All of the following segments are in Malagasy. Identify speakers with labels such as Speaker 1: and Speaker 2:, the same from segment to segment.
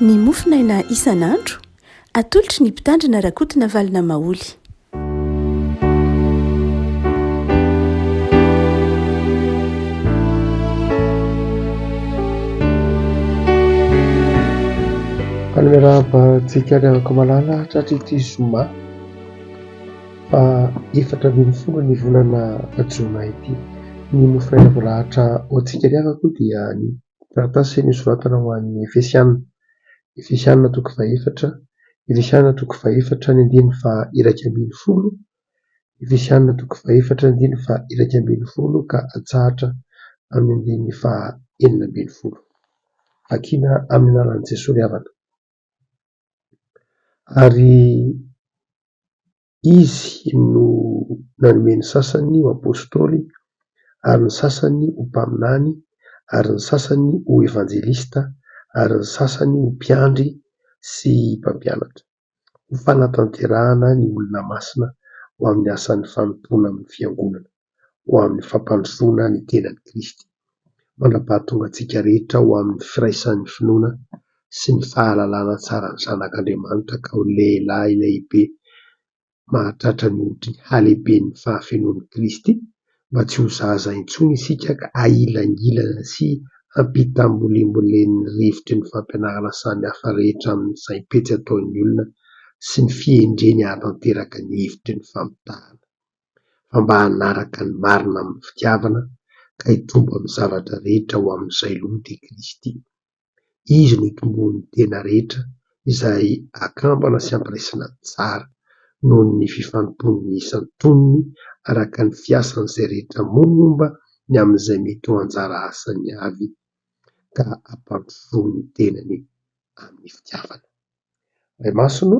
Speaker 1: Ny mofonaina isan'andro, atolotry ny Mpitandrina Rakotonavalona Maholy.
Speaker 2: Faly miarahaba antsika ry havako malala tratry ity zoma faha 14 ny volana jona ity. Ny mofonaina voalahatra ho antsika ry havako dia ny taratasy nosoratana ho an'ny Efesiana. Efesiana toko fahefatra, Efesiana toko fahefatra ny andininy faha 11, Efesiana toko fahefatra andininy faha 11 ka atsahatra amin'ny andininy faha 16. Vakina amin'ny anaran'i Jesoa ry havana. Ary Izy no nanome ny sasany ho apostoly, ary ny sasany ho mpaminany, ary ny sasany ho evanjelista, ary ny sasany ho mpiandry sy mpampianatra, ho fanatanterahana ny olona masina ho amin'ny asan'ny fanompoana amin'ny fiangonana, ho amin'ny fampandrosoana ny tenan'i Kristy, mandra-pahatonga antsika rehetra ho amin'ny firaisan'ny finoana sy ny fahalalana tsara ny Zanak'Andriamanitra ka ho lehilahy lehibe mahatratra ny ohatry ny halehiben'ny fahafenoan'i Kristy, mba tsy ho zaza intsony isika ka ahilangilana sy ampitambolimbolen'ny rivotry ny fampianarana samihafa rehetra amin'ny saim-petsy ataon'ny olona sy ny fihendreny hahatanteraka ny hevitry ny famitahana, fa mba hanaraka ny marina amin'ny fitiavana ka hitombo amin'ny zavatra rehetra ho amin'izay loha dia Kristy. Izy no itomboan'ny tena rehetra izay akambana sy ampiraisina tsara noho ny fifanompoan'ny isan-tonony araka ny fiasan'izay rehetra momba ny amin'izay mety ho anjara asany avy ka ampandrosoany ny tenany amin'ny fitiavana. Ray Masina ô,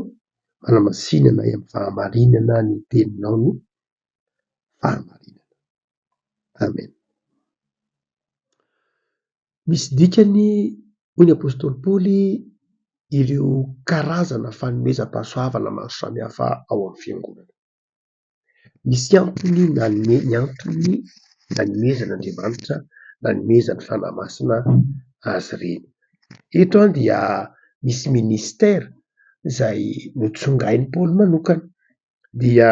Speaker 2: manamasina anay amin'ny fahamarinana ny teninao no fahamarinana. Amen. Misy dikany, hoy ny apostoly Paoly, ireo karazana fanomezam-pahasoavana maro samihafa ao amin'ny fiangonana. Misy antony nanome ny antony nanomezan'Andriamanitra, nanomezan'ny Fanahy Masina azy ireny. Eto dia misy ministera izay notsongain'i Paoly manokana, dia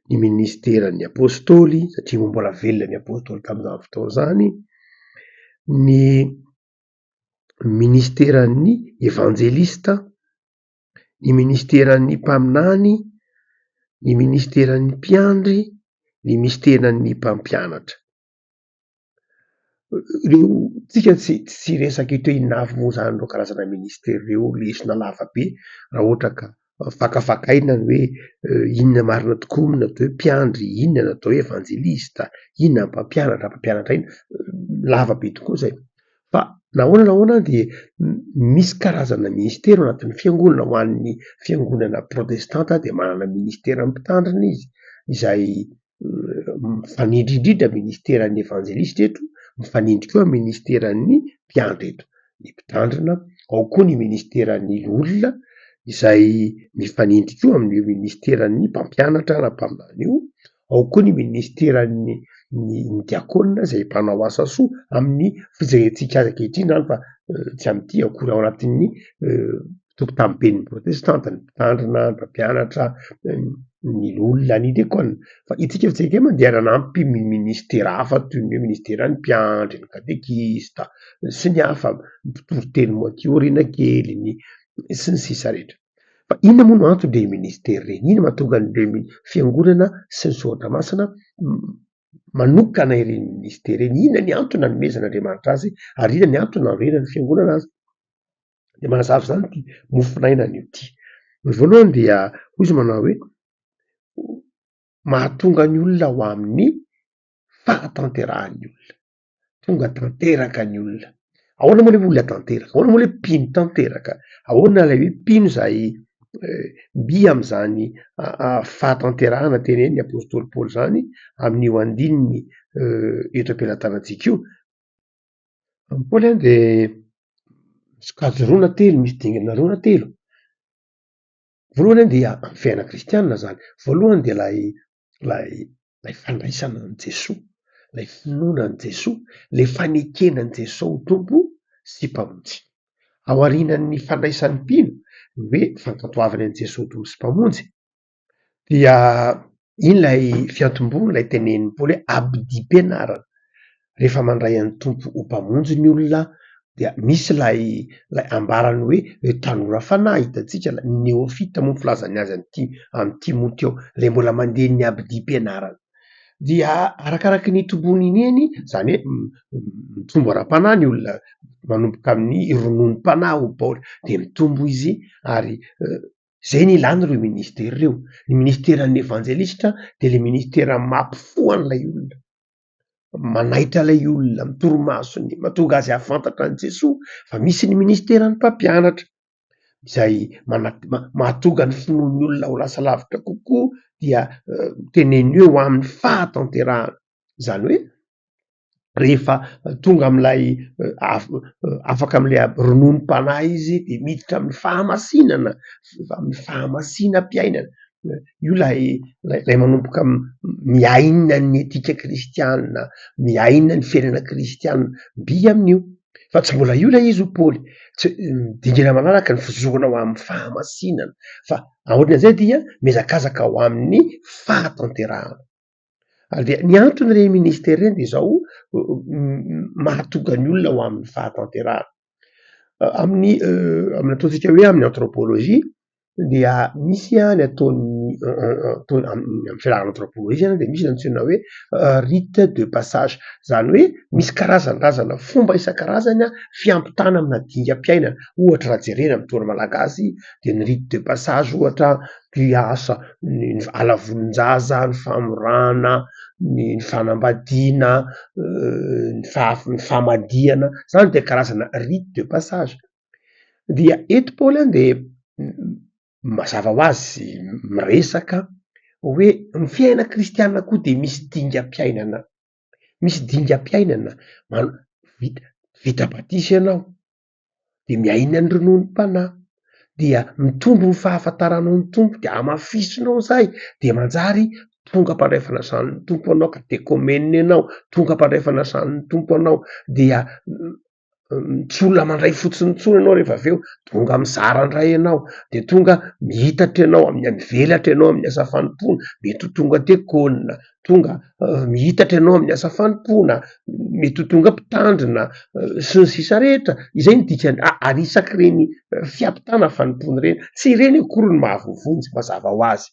Speaker 2: ny ministeran'ny apostoly, satria moa mbola velona ny apostoly tamin'izany fotoana izany, ny ministeran'ny evanjelista, ny ministeran'ny mpaminany, ny ministeran'ny mpiandry, ny misteran'ny mpampianatra. Ireo tsika tsy tsy hiresaka eto hoe inona avy moa izany ireo karazana ministera ireo, lesona lava be raha ohatra ka fakafakaina ny hoe inona marina tokoa moa ny atao hoe mpiandry, inona ny atao hoe evanjelista, inona ny mpampianatra, mpampianatra inona, lava be tokoa izay. Fa na ahoana na ahoana dia misy karazana ministera ao anatin'ny fiangonana, ho an'ny fiangonana protestanta dia manana ministeran'ny mpitandrina izy izay mifanindry indrindra ministeran'ny evanjelista eto, mifanindry koa ministeran'ny mpiandry eto, ny mpitandrina, ao koa ny ministeran'ny loholona izay mifanindry koa amin'io ministeran'ny mpampianatra na mpaminany io, ao koa ny ministeran'ny ny diakona izay mpanao asa soa amin'ny fijerentsika azy ankehitriny izany fa tsy amin'ity akory, ao anatin'ny tokotanim-penin'ny protestanta, ny mpitandrina, ny mpampianatra, ny loholona, ny diakona. Fa isika fijery kely dia nanampy ny ministera hafa toy ny hoe ministeran'ny mpiandry, ny katekista sy ny hafa, ny mpitory teny moa aty aoriana kely, ny sy ny sisa rehetra. Fa inona moa no anton'ireny ministera ireny? Inona mahatonga an'ireny fiangonana sy ny soratra masina manokana ireny ministera ireny? Inona ny antony nanomezan'Andriamanitra azy ary inona ny antony nanorenan'ny fiangonana azy? Dia manazava izany ity mofonaina anio ity. Ny voalohany dia hoy izy manao hoe mahatonga ny olona ho amin'ny fahatanterahan'ny olona. Tonga tanteraka ny olona. Ahoana moa ilay hoe olona tanteraka? Ahoana moa ilay hoe mpino tanteraka? Ahoana ilay hoe mpino izay mby amin'izany fahatanterahana tenenin'ny apostoly Paoly izany amin'io andininy eto am-pelatanantsika io? Amin'i Paoly dia sokajy roa na telo, misy dingana roa na telo. Voalohany dia amin'ny fiainana kristianina izany. Voalohany dia ilay ilay ilay fandraisana an'i Jesoa, ilay finoana an'i Jesoa, ilay fanekena an'i Jesoa ho Tompo sy Mpamonjy. Aorianan'ny fandraisan'ny mpino ny hoe fankatoavany an'i Jesoa Tompo sy Mpamonjy dia iny ilay fiantombohana ilay tenenin'i Paoly hoe abidim-pianarana. Rehefa mandray an'ny Tompo ho Mpamonjy ny olona dia misy ilay ilay ambarany hoe tanora fanahy, hitantsika ilay neofita moa ny filazany azy amin'ity amin'i Timoty ao, ilay mbola mandeha ny abidim-pianarana. Dia arakaraky ny hitomboany eny, izany hoe mitombo ara-panahy ny olona manomboka amin'ny rononom-panahy hoy Paoly dia mitombo izy ary izay no ilana ireo ministera ireo. Ny ministeran'ny evanjelistra dia ilay ministera mampifoha an'ilay olona, manaitra ilay olona, ny torimasony, mahatonga azy hahafantatra an'i Jesoa. Fa misy ny ministeran'ny mpampianatra izay mahatonga ny finoan'ny olona ho lasa lavitra kokoa dia teneniny hoe ho amin'ny fahatanterahana, izany hoe rehefa tonga amin'ilay afaka amin'ilay rononom-panahy izy dia miditra amin'ny fahamasinana, amin'ny fahamasinam-piainana, io ilay ilay manomboka miaina ny etika kristiana, miaina ny fiainana kristiana, mby amin'io, fa tsy mbola io ilay izy hoy Paoly, tsy ny dingana manaraka ny fijoroana ho amin'ny fahamasinana, fa aorian'izay dia mihazakazaka ho amin'ny fahatanterahana. Ary dia ny anton'ireny ministera ireny dia izao, mahatonga ny olona ho amin'ny fahatanterahana. Amin'ny amin'ny ataontsika hoe amin'ny anthropologie dia misy ny ataon'ny amin'ny fianarana anthropologie zany dia misy ny antsoina hoe rite de passage, izany hoe misy karazan-drazana fomba isan-karazany fiampitana amina dingam-piainana, ohatra raha jerena amin'ny tontolo malagasy dia ny rite de passage ohatra ny asa, ny ala volon-jaza, ny famorana, ny fanambadiana, ny ny famadihana, zany de karazana rite de passage. Dia eto Paoly an de mazava ho azy miresaka hoe ny fiainana kristiana koa de misy dingam-piainana, misy dingam-piainana vita vita batisa ianao de miaina ny rononom-panahy, dia mitombo ny fahafantaranao ny Tompo de hamafisinao izay de manjary tonga mpandray fanasan'ny Tompo anao, katekomena ianao, tonga mpandray fanasan'ny Tompo anao, dia tsy olona mandray fotsiny intsony ianao rehefa avy eo, tonga mizara indray ianao, de tonga mihitatra ianao amin'ny mivelatra ianao amin'ny asa fanompoana, mety ho tonga diakona, tonga mihitatra ianao amin'ny asa fanompoana, mety ho tonga mpitandrina sy ny sisa rehetra, izay no dikany ary isak'ireny fiampitana fanompoana ireny, tsy ireny akory no mahavoavonjy mazava ho azy,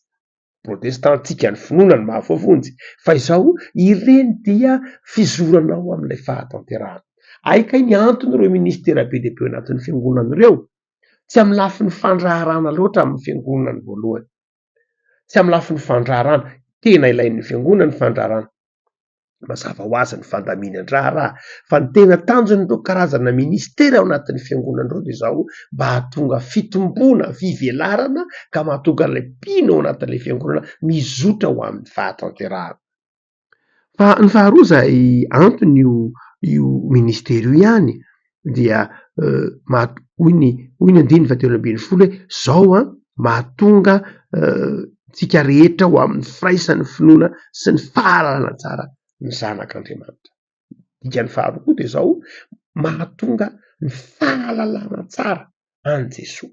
Speaker 2: protestant-tsika ny finoana no mahavoavonjy fa izao ireny dia fizoranao amin'ilay fahatanterahana. Hay kay ny anton'ireo ministera be dia be ao anatin'ny fiangonana ireo, tsy amin'ny lafiny fandraharahana loatra amin'ny fiangonana ny voalohany. Tsy amin'ny lafiny fandraharahana, tena ilain'ny fiangonana ny fandraharahana, mazava ho azy ny fandaminan-draharaha, fa ny tena tanjon'ireo karazana ministera ao anatin'ny fiangonana ireo dia izao, mba hahatonga fitomboana, fivelarana ka mahatonga an'ilay mpino ao anatin'ilay fiangonana mizotra ho amin'ny fahatanterahana. Fa ny faharoa izay antony io io ministera io ihany dia hoy ny hoy ny andininy fahatelo ambin'ny folo hoe zao an mahatonga antsika rehetra ho amin'ny firaisan'ny finoana sy ny fahalalana tsara ny zanak'Andriamanitra. Dikany faharoa koa dia zao mahatonga ny fahalalana tsara an'i Jesoa.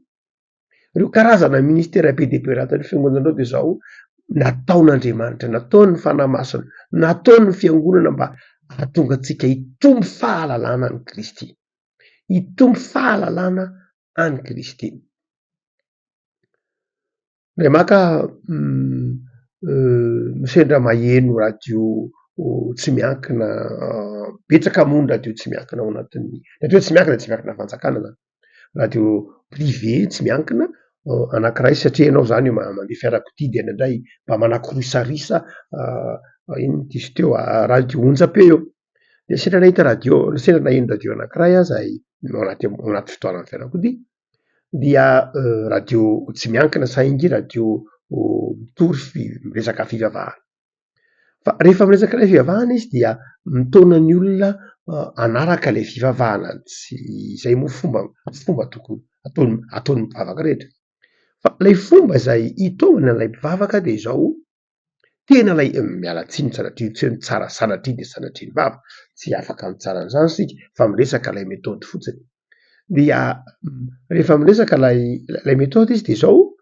Speaker 2: Ireo karazana ministera be dia be anatin'ny fiangonana ireo dia izao, nataon'Andriamanitra, nataon'ny Fanahy Masina, nataon'ny fiangonana mba hahatonga antsika hitombo fahalalana an'i Kristy, hitombo fahalalana an'i Kristy. Indray maka sendra maheno radio tsy miankina, betsaka moa ny radio tsy miankina ao anatin'ny, ny atao hoe tsy miankina dia tsy miankina fanjakana zany, radio privé tsy miankina anankiray satria ianao zany mandeha fiarakodia dia indraindray mba manakorisarisa inona ity izy teo radio onjam-peo, de sendra nahita radio, sendra naheno radio anankiray aho zay ao anaty ao anaty fitoharan'ny fiarakodia dia radio tsy miankina saingy radio mitory miresaka fivavahana. Fa rehefa miresaka ilay fivavahana izy dia mitaona ny olona hanaraka ilay fivavahana, tsy izay moa fomba fomba tokony ataon'ny ataon'ny mpivavaka rehetra. Fa ilay fomba izay hitaomana an'ilay mpivavaka dia izao, tena ilay miala tsiny sanatria tsy hoe mitsara sanatria dia sanatria ny vava, tsy afaka mitsara an'izany isika fa miresaka ilay methode fotsiny. Dia rehefa miresaka ilay ilay méthode izy de zao,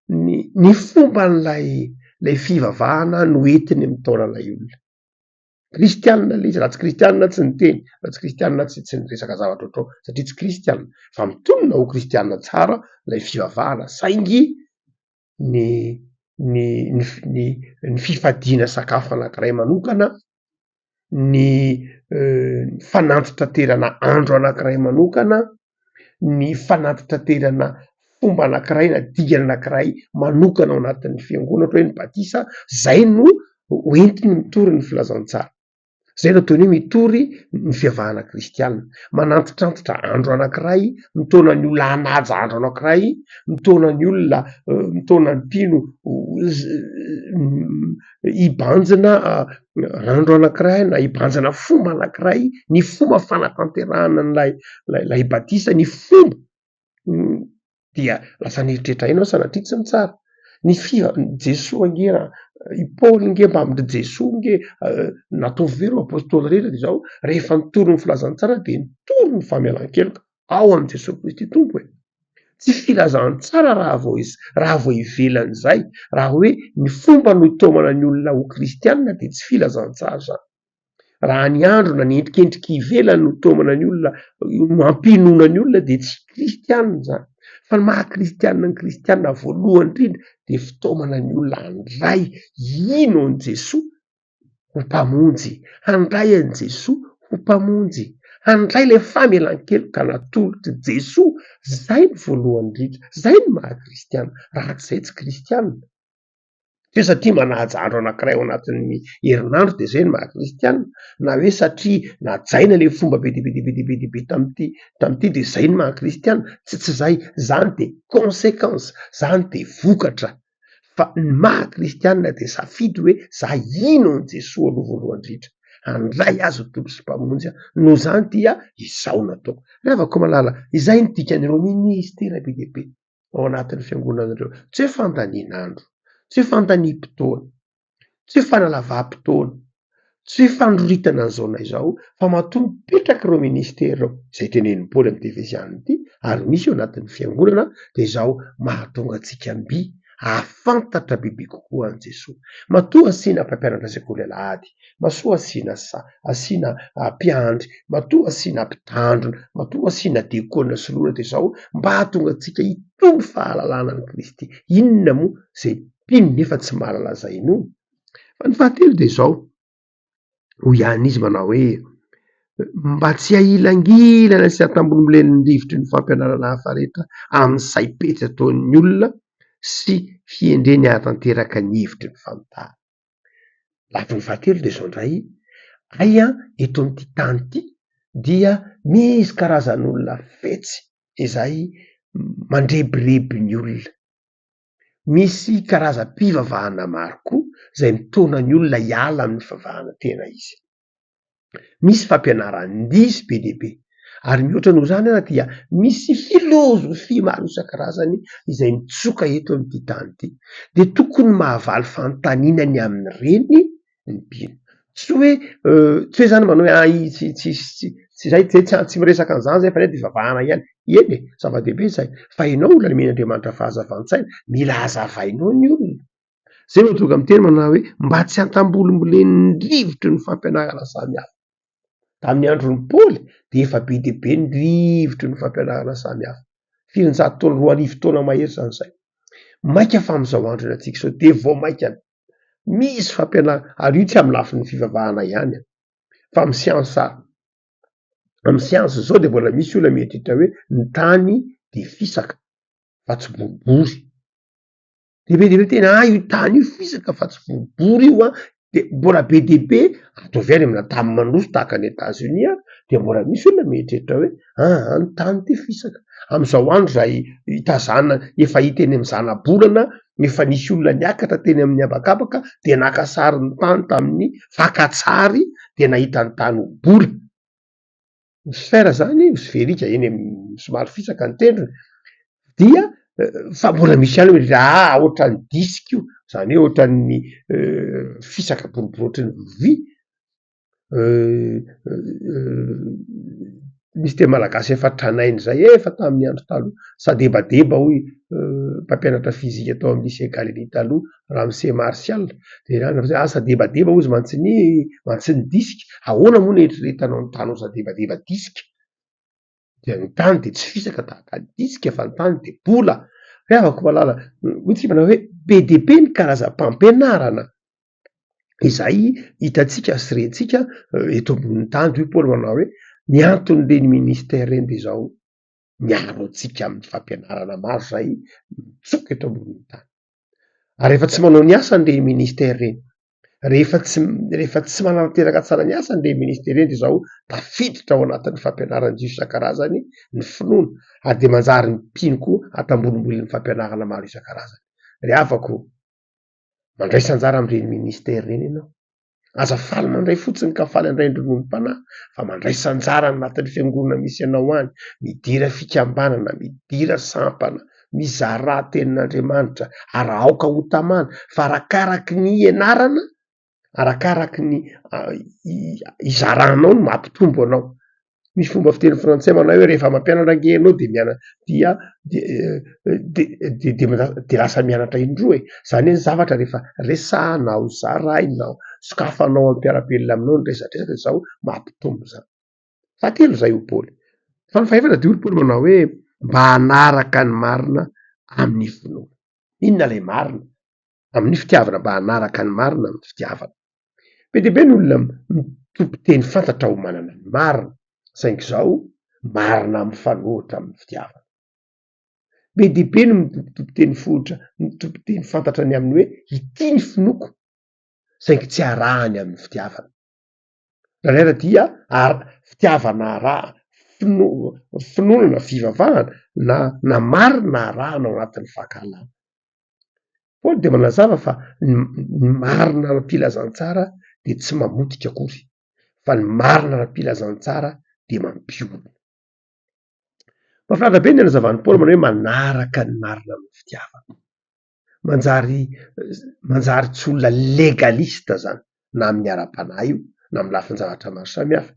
Speaker 2: ny ny fomban'ilay lay fivavahana no entiny mitaona an'ilay olona. Kristianina le izy, raha tsy kristianina tsy niteny, raha tsy kristianina tsy tsy niresaka zavatra ohatrao satria tsy kristianina, fa mitonona ho kristianina tsara lay fivavahana saingy ny ny ny ny ny fifadiana sakafo anakiray manokana, ny fanantitraterana andro anakiray manokana, ny fanantitraterana fomba anakiray na dingana anakiray manokana ao anatin'ny fiangonana ohatra hoe ny batisa, zay no hoentiny mitory ny filazantsara. Zay no ataony hoe mitory ny fivavahana kristiana. Manantitrantitra andro anakiray, mitaona ny olona hanaja andro anakiray, mitaona ny olona, mitaona ny mpino hibanjina andro anakiray na hibanjina fomba anakiray, ny fomba fanatanterahana an'ilay ilay batisa, ny fomba dia lasa nieritreritra aina aho sanatria tsy mitsara. Ny fiva- Jesoa ange raha i Paoly nge mbamin-dry Jesoa nge nataovy ve ireo apôstôly rehetra de zao rehefa nitory ny filazantsara de nitory ny famelan-keloka ao amin'i Jesoa Kristy Tompo e. Tsy filazantsara raha vao iz- raha vao ivelan'izay, raha hoe ny fomba no itaomana ny olona ho kristianina de tsy filazantsara zany. Raha ny andro na ny endrikendriky ivelany no itaomana ny olona, no ampinoana ny olona dia tsy kristianina izany. Fa ny maha kristianina ny kristianina voalohany indrindra dia fitaomana ny olona handray hino an'i Jesoa ho mpamonjy, handray an'i Jesoa ho mpamonjy, handray ilay famelan-keloka natolotr'i Jesoa, zay no voalohany indrindra, zay no maha kristianina, raha tsy izay tsy kristianina. Tsy hoe satria manaja andro anankiray ao anatin'ny herinandro de zay no maha kristianina, na hoe satria najaina le fomba be dia be dia be dia be dia be tamin'ity tamin'ity de zay no maha kristianina, tsy tsy zay, zany de consequence, zany de vokatra, fa ny maha kristianina de safidy hoe za hino an'i Jesoa aloha voalohany indrindra, handray azy ho Tompo sy Mpamonjy aho, noho izany dia izao no ataoko. Ry havako malala, izay no dikan'ireo ministera be dia be. ao anatin'ny fiangonana ireo. Tsy hoe fandanian'andro, tsy hoe fandaniam-potoana, tsy hoe fanalavam-potoana, tsy hoe fandroritana an'izao na izao fa matoa mipetraka ireo ministera ireo, izay tenenin'i Paoly amin'ity Efesiana ity ary misy ao anatin'ny fiangonana dia izao mahatonga antsika mby hahafantatra bebe kokoa an'i Jesoa. Matoa asiana mpampianatra sekoly alahady, masoa asiana sa, asiana mpiandry, matoa asiana mpitandrina, matoa asiana diakona sy loholona dia izao mba hahatonga antsika hitombo fahalalana an'i Kristy. Inona moa izay mpino nefa tsy mahalala izay inoany? Fa ny fahatelo dia izao, hoy ihany izy manao hoe, mba tsy hahilangilana sy hatambolimbolenin'ny rivotry ny fampianarana hafa rehetra amin'ny saim-petsy ataon'ny olona sy fihendreny hahatanteraka ny hevitry ny famitahana. Lafiny fahatelo dia izao indray, hay an, eto amin'ity tany ity dia misy karazan'olona fetsy izay mandrebireby ny olona. Misy karazam-pivavahana maro koa izay mitaona ny olona hiala amin'ny fivavahana tena izy. Misy fampianaran-diso be dia be, ary mihoatra noho izany aza dia misy filôzôfia maro isan-karazany izay mitsoka eto amin'ity tany ity. Dia tokony mahavaly fanontaniana ny amin'ireny ny mpino. Tsy hoe tsy hoe zany manao hoe ah tsy tsy tsy tsy zay zay tsy tsy miresaka an'izany zay fa zay de ivavahana ihany. Eny e, zava-dehibe izay, fa ianao olona nomen'Andriamanitra fahazavan-tsaina, mila hazavainao ny olona. Zay no tonga miteny manao hoe mba tsy antambolimbolenin'ny rivotry ny fampianarana samihafa. Tamin'ny andron'i Paoly dia efa be dia be ny rivotry ny fampianarana samihafa. Firinjato taona, 2000 taona mahery izany izay. Mainka fa amin'izao andro iainantsika izao dia vao mainka misy fampianarana, ary io tsy amin'ny lafiny fivavahana ihany an, fa amin'ny siansa, amin'ny siansa izao dia mbola misy olona mieritreritra hoe ny tany dia fisaka fa tsy boribory. De be dia be miteny ah io tany io fisaka fa tsy boribory io an, de mbola be dia be ataovy any amina tany mandroso tahaka an'i Etats Unis ary de mbola misy olona mieritreritra hoe aa ny tany ity fisaka, am'zao andro zay hitazana efa hita eny amin'ny zanabolana efa nisy olona niakatra teny amin'ny habakabaka de naka sary ny tany tamin'ny fakan-tsary de nahita ny tany ho bola. Ny sphère zany sferika eny somary fisaka ny tendrony dia fa mbola misy ihany hoe ah ohatran'ny disque io, zany hoe ohatran'ny fisaka boribory ohatran'ny vy. Misy teny malagasy efa tranainy zay, efa tamin'ny andro taloha, sadebadeba hoy mpampianatra fizika tao amin'ny lycée Galilée taloha, Ramose Martial, de ah sadebadeba hozy mantsy ny mantsy ny disque, ahoana moa no eritreretanao ny tany ho sadebadeba disque? Dia ny tany dia tsy fisaka tahaka ny disque fa ny tany dia bola. Ry havako malala, hoy tsika manao hoe be dia be ny karazam-pampianarana izay hitantsika sy rentsika eto ambonin'ny tany. Hoy Paoly manao hoe ny anton'ireny ministère ireny dia izao, miaro antsika amin'ny fampianarana maro izay mitsoka eto ambonin'ny tany. Ary rehefa tsy manao ny asany ireny ministère ireny, rehefa tsy rehefa tsy manatanteraka tsara ny asany ireny ministère ireny dia izao tafiditra ao anatin'ny fampianaran-diso isan-karazany ny finoana ary dia manjary ny mpino koa atambolimbolin'ny fampianarana maro isan-karazany. Ry havako, mandraisa anjara amin'ireny ministère ireny ianao. Aza faly mandray fotsiny ka faly handray ny rononom-panahy fa mandraisa anjara any anatin'ny fiangonana misy anao any, midira fikambanana, midira sampana, mizarà tenin'Andriamanitra ary aoka ho tamana fa arakaraky ny ianarana, arakaraky ny izaranao no mampitombo anao. Misy fomba fiteny frantsay manao hoe rehefa mampianatra ange ianao de miana- dia de de lasa mianatra indroa e, zany hoe ny zavatra rehefa resahanao, zarainao, sokafanao amin'ny mpiara-belona aminao ny resadresaka de zao mampitombo zany. Fahatelo zay hoy Paoly. Fa ny fahefatra de hoy Paoly manao hoe mba hanaraka ny marina amin'ny finoana. Inona ilay marina? Amin'ny fitiavana, mba hanaraka ny marina amin'ny fitiavana. Be dia be ny olona mitompo teny fantatra ho manana ny marina, saingy izao marina mifanohitra amin'ny fitiavana. Be dia be ny mitompotompo teny fohitra, mitompo teny fantatra ny amin'ny hoe ity ny finoako, saingy tsy arahany amin'ny fitiavana. Indraindray dia ar- fitiavana araha- fino- finoana na fivavahana na na marina arahana ao anatin'ny fankahalana. Paoly dia manazava fa ny marina ara-pilazantsara dia tsy mamotika akory, fa ny marina ara-pilazantsara dia mampiorina. Mahafinaritra be ny anazavan'i Paoly manao hoe manaraka ny marina amin'ny fitiavana. Manjary manjary tsy olona legalista zany na amin'ny ara-panahy io na amin'ny lafin-javatra maro samihafa.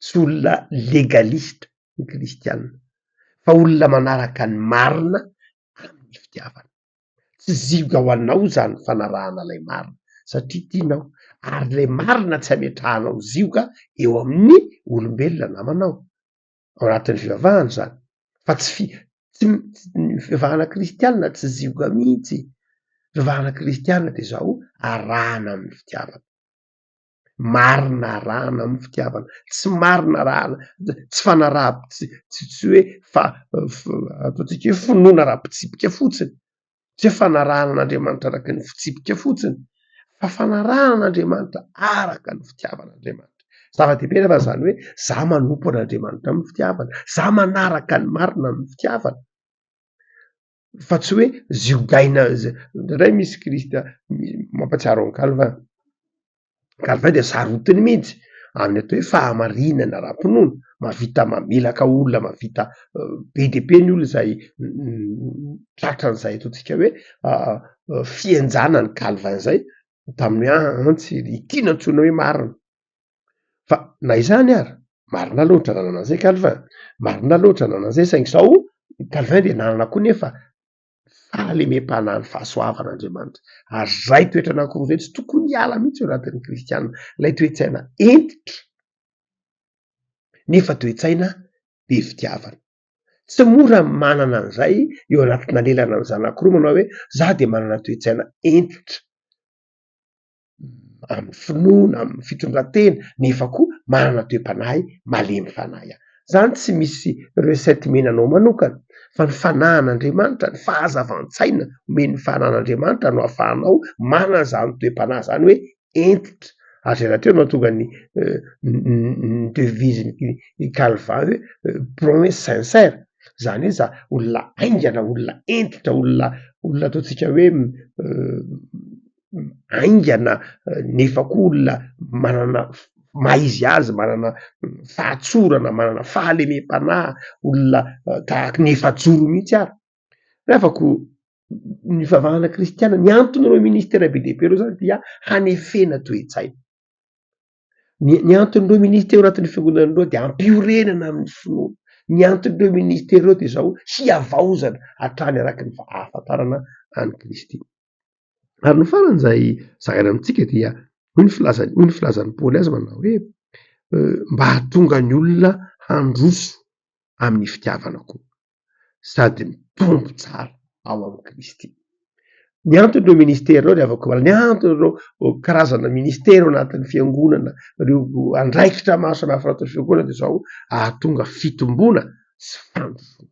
Speaker 2: Tsy olona legalista ny kristiana fa olona manaraka ny marina amin'ny fitiavana. Tsy zioga ho anao izany fanarahana ilay marina satria tianao ary ilay marina tsy ametrahanao zioga eo amin'ny olombelona namanao, ao anatin'ny fivavahana izany fa tsy fi- tsy ny fivavahana kristianina tsy zioga mihitsy, fivavahana kristianina de zao arahana amin'ny fitiavana. Marina arahana amin'ny fitiavana, tsy marina arahana, tsy fanaraha- tsy tsy hoe fa ataontsika hoe finoana ara-pitsipika fotsiny, tsy hoe fanarahana an'Andriamanitra araka ny fitsipika fotsiny fa fanarahana an'Andriamanitra araka ny fitiavan'Andriamanitra. Zava-dehibe nefa zany hoe za manompo an'Andriamanitra amin'ny fitiavana, za manaraka ny marina amin'ny fitiavana. Fa tsy hoe ziogaina, indraindray misy kristiana mampahatsiaro an'i Calvin, Calvin dia sarotiny mihitsy amin'ny atao hoe fahamarinana ara-pinoana, mahavita mamelaka olona, mahavita be dia be ny olona izay tratran'izay ataontsika hoe fihenjanan'i Calvin zay tamin'ny hoe an an tsy ity no antsoina hoe marina. Fa na izany ary, marina loatra nanana an'izay Calvin, marina loatra nanana an'izay saingy izao Calvin dia nanana koa nefa fahalemem-panahy ny fahasoavan'Andriamanitra. Ary izay toetra anankiroa izay tsy tokony hiala mihitsy ao anatin'ny kristiana, ilay toe-tsaina hentitra nefa toe-tsaina be fitiavana. Tsy mora ny manana an'izay eo anatina lelana an'izay anankiroa manao hoe za dia manana toe-tsaina hentitra. amin'ny finoana, amin'ny fitondran-tena, nefa koa manana toe-panahy malemy fanahy ihany. Zany tsy misy recette omena anao manokana fa ny fanahin'Andriamanitra, ny fahazavan-tsaina omen'ny fanahin'Andriamanitra no ahafahanao manana izany toe-panahy izany hoe hentitra. Ary izay rahateo no mahatonga ny ny devise-n'i Calvin hoe prompt et sincère, zany hoe za olona haingana, olona hentitra, olona olona ataontsika hoe haingana nefa koa olona manana maha izy azy, manana fahatsorana, manana fahalemem-panahy, olona tahaky ny efajoro mihitsy ary. Nefa koa ny fivavahana kristiana, ny anton'ireo ministera be dia be ireo zany dia hanefena toe-tsaina. Ny ny anton'ireo ministera ao anatin'ny fiangonana ireo dia hampiorenana amin'ny finoana. Ny anton'ireo ministera ireo dia izao, hihavaozana hatrany araka ny ahafantarana an'i Kristy. Ary ny farany izay zaraina amintsika dia hoy ny filazany, hoy ny filazan'i Paoly azy manao hoe mba hahatonga ny olona handroso amin'ny fitiavana koa sady mitombo tsara ao amin'i Kristy. Ny anton'ireo ministera ireo ry havako malala, ny anton'ireo karazana ministera ao anatin'ny fiangonana, ireo andraikitra maro samihafa ao anatin'ny fiangonana dia izao, hahatonga fitomboana sy fandrosoana.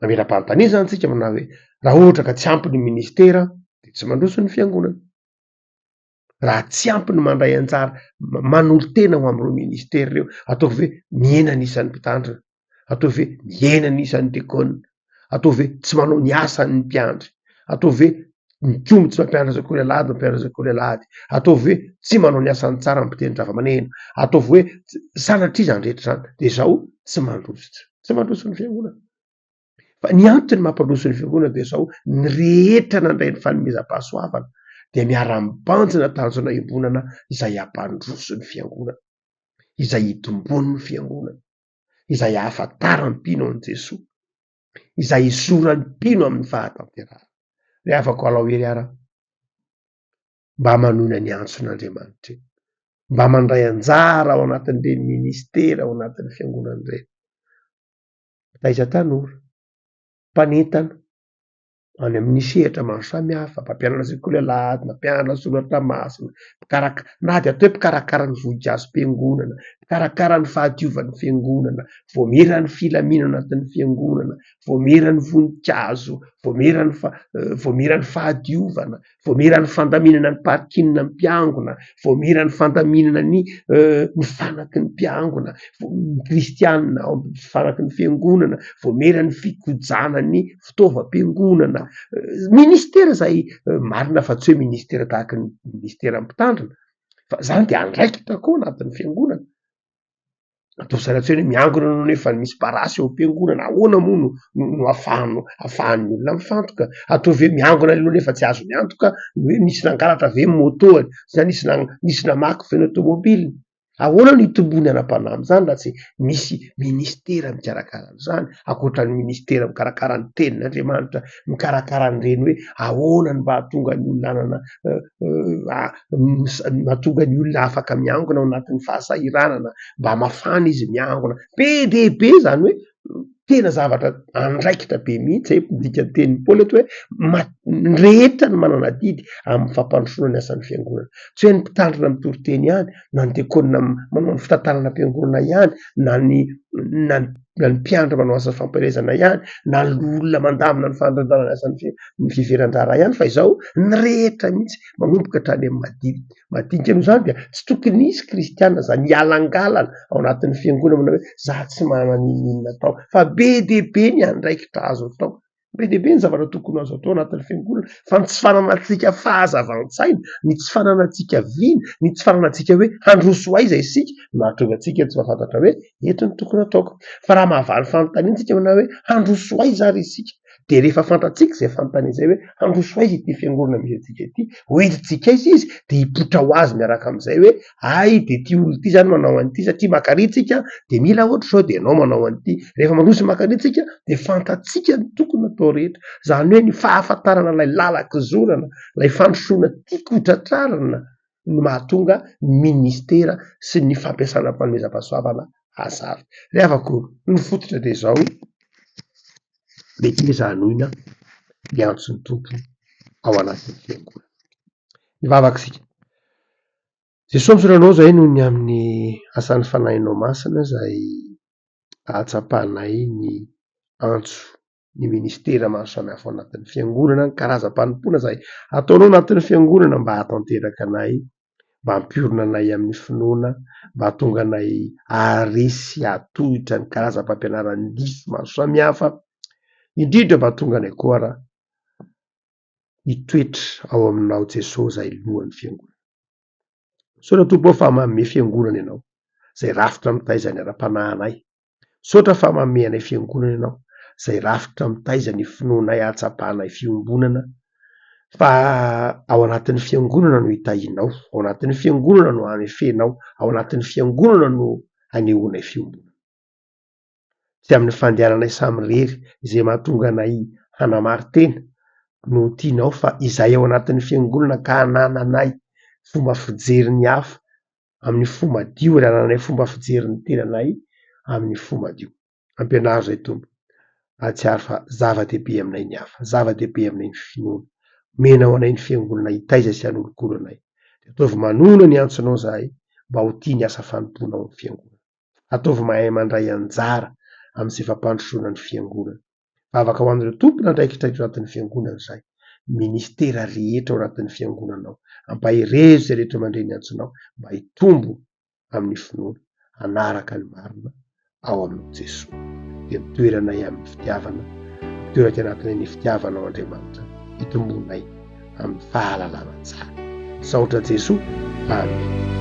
Speaker 2: Mametra-panontaniana izany tsika manao hoe raha ohatra ka tsy ampy ny ministera dia tsy mandroso ny fiangonana. Raha tsy ampy ny mandray anjara manolo-tena ho amin'ireo ministera ireo, ataovy hoe mihena ny isan'ny mpitandrina, ataovy hoe mihena ny isan'ny diakona, ataovy hoe tsy manao ny asany ny mpiandry, ataovy hoe mikomy tsy mampianatra sekoly alahady mampianatra sekoly alahady, ataovy hoe tsy manao ny asany tsara ny mpitendry zava-maneno, ataovy hoe sanatria izany rehetra izany de izao tsy mandroso, tsy mandroso ny fiangonana. Fa ny antony mampandroso ny fiangonana de izao, ny rehetra nandray ny fanomezam-pahasoavana dia miara-mibanjina tanjona iombonana izay hampandroso ny fiangonana, izay hitomboan'ny fiangonana, izay ahafantaran'ny mpino an'i Jesoa. izay hizoran'ny mpino amin'ny fahatanterahana. Ry havako alao hery ara, mba manoina ny antson'Andriamanitra io, mba mandray anjara ao anatin'ireny ministera ao anatin'ny fiangonana ireny. Mpitaiza tanora, mpanentana, any amin'ny sehatra maro samihafa, mpampianatra sekoly alahady, mpampianatra soratra masina, mpikarak- na dia atao hoe mpikarakara ny voninkazo-piangonana, mpikarakara ny fahadiovan'ny fiangonana, vaomieran'ny filaminana anatin'ny fiangonana, vaomieran'ny voninkazo, vaomieran'ny fa- vaomieran'ny fahadiovana, vaomieran'ny fandaminana ny parking ny mpiangona, vaomieran'ny fandaminana ny ny fanaky ny mpiangona, ny kristiana ao amin'ny fanaky ny fiangonana, vaomieran'ny fikojana ny fitaovam-piangonana, ministera izay marina fa tsy hoe ministera tahaky ny ministeran'ny mpitandrina fa zany de andraikitra koa anatin'ny fiangonana. Ataovy sahala tsy hoe miangona anao nefa misy parasy eo am-piangonana, ahoana moa no no ahafahanao ahafahan'ny olona mifantoka? Ataovy hoe miangona aloha nefa tsy azony antoka ny hoe nisy nangalatra ve ny môtôany sa nisy nisy namaky ve ny tômôbiliny? Ahoana no hitomboany ara-panahy amin'izany raha tsy misy ministera mikarakara an'izany, ankoatra ny ministera mikarakara ny tenin'Andriamanitra, mikarakara an'ireny hoe ahoana no mba hahatonga ny olona hanana mahatonga ny olona afaka miangona ao anatin'ny fahasahiranana, mba mafana izy miangona, be dia be zany hoe tena zavatra andraikitra be mihitsy zay ny dikantenin'i Paoly eto hoe ny rehetra no manana adidy amin'ny fampandrosoana ny asan'ny fiangonana, tsy hoe ny mpitandrina mitory teny ihany na ny diakona manao ny fitantanana am-piangonana ihany na ny na ny na ny mpiandry manao asa fampaherezana ihany na ny loholona mandamina ny fandrindrana ny asan'ny ny fiveran-draharaha ihany fa izao ny rehetra mihitsy manomboka hatrany amin'ny madinika. Madinika noho izany dia tsy tokony hisy kristiana izany hialangalana ao anatin'ny fiangonana manao hoe za tsy manana n'inon'inona atao fa be dia be ny andraikitra azo atao, be dia be ny zavatra tokony ho azo atao anatin'ny fiangonana fa ny tsy fananantsika fahazavan-tsaina, ny tsy fananantsika vina, ny tsy fananantsika hoe handroso ho aiza isika no mahatonga antsika tsy mahafantatra hoe eto no tokony hataoko. Fa raha mahavaly fanontaniana isika manao hoe handroso ho aiza ary isika? Dia rehefa fantatsika izay fanontaniana izay hoe handroso aiza ity fiangonana misy antsika ity, ho entintsika aiza izy, dia hipoitra ho azy miaraka amin'izay hoe hay dia ity olona ity izany manao an'ity satria maka ary tsika dia mila ohatr'izao dia ianao manao an'ity, rehefa mandroso maka ary tsika dia fantatsika ny tokony atao rehetra, izany hoe ny fahafantarana ilay lalan-kizorana, ilay fandrosoana tiako ho tratrarina no mahatonga ny ministera sy ny fampiasana fanomezam-pahasoavana hazava. Ry havako, ny fototra dia izao, meteza hanoina ny antson'ny Tompo ao anatin'ny fiangonana. Mivavaka isika. Jesoa misaotra anao izahay noho ny amin'ny asan'ny Fanahinao Masina izay ahatsapanay ny antso ny ministera maro samihafa ao anatin'ny fiangonana, ny karazam-panompoana izay ataonao anatin'ny fiangonana mba hahatanteraka anay, mba hampiorina anay amin'ny finoana, mba hahatonga anay haharesy hahatohitra ny karazam-pampianaran-diso maro samihafa, indrindra mba hahatonga anay koa ara hitoetra ao aminao Jesoa izay lohan'ny fiangonana. Misaotra Tompo ô fa manome fiangonana Ianao, izay rafitra mitaiza ny ara-panahy anay. Misaotra fa manome anay fiangonana Ianao, izay rafitra mitaiza ny finoanay hahatsapanay fiombonana. Fa ao anatin'ny fiangonana no itahianao, ao anatin'ny fiangonana no anefenao, ao anatin'ny fiangonana no anehoanay fiombonana. Tsy amin'ny fandehananay samirery izay mahatonga anay hanamari-tena no tianao fa izahay ao anatin'ny fiangonana ka hanananay fomba fijery ny hafa amin'ny fo madio ary hanananay fomba fijery ny tenanay amin'ny fo madio. Ampianaro izay Tompo. Hahatsiaro fa zava-dehibe aminay ny hafa, zava-dehibe aminay ny finoana. Omenao anay ny fiangonana hitaiza sy hanolokolo anay. Ataovy manoana ny antsonao izahay mba ho tia ny asa fanompoana ao amin'ny fiangonana. Ataovy mahay mandray anjara amin'izay fampandrosoana ny fiangonana. Vavaka ho an'ireo tompon'andraikitra eto anatin'ny fiangonana izahay, ny ministera rehetra ao anatin'ny fiangonanao. Ampaherezo izay rehetra mandre ny antsonao mba hitombo amin'ny finoana, hanaraka ny marina ao aminao Jesoa. Dia mitoeranay amin'ny fitiavana, mitoeraka anatinay ny fitiavanao Andriamanitra, hitomboanay amin'ny fahalalana tsara. Misaotra Jesoa. Amen.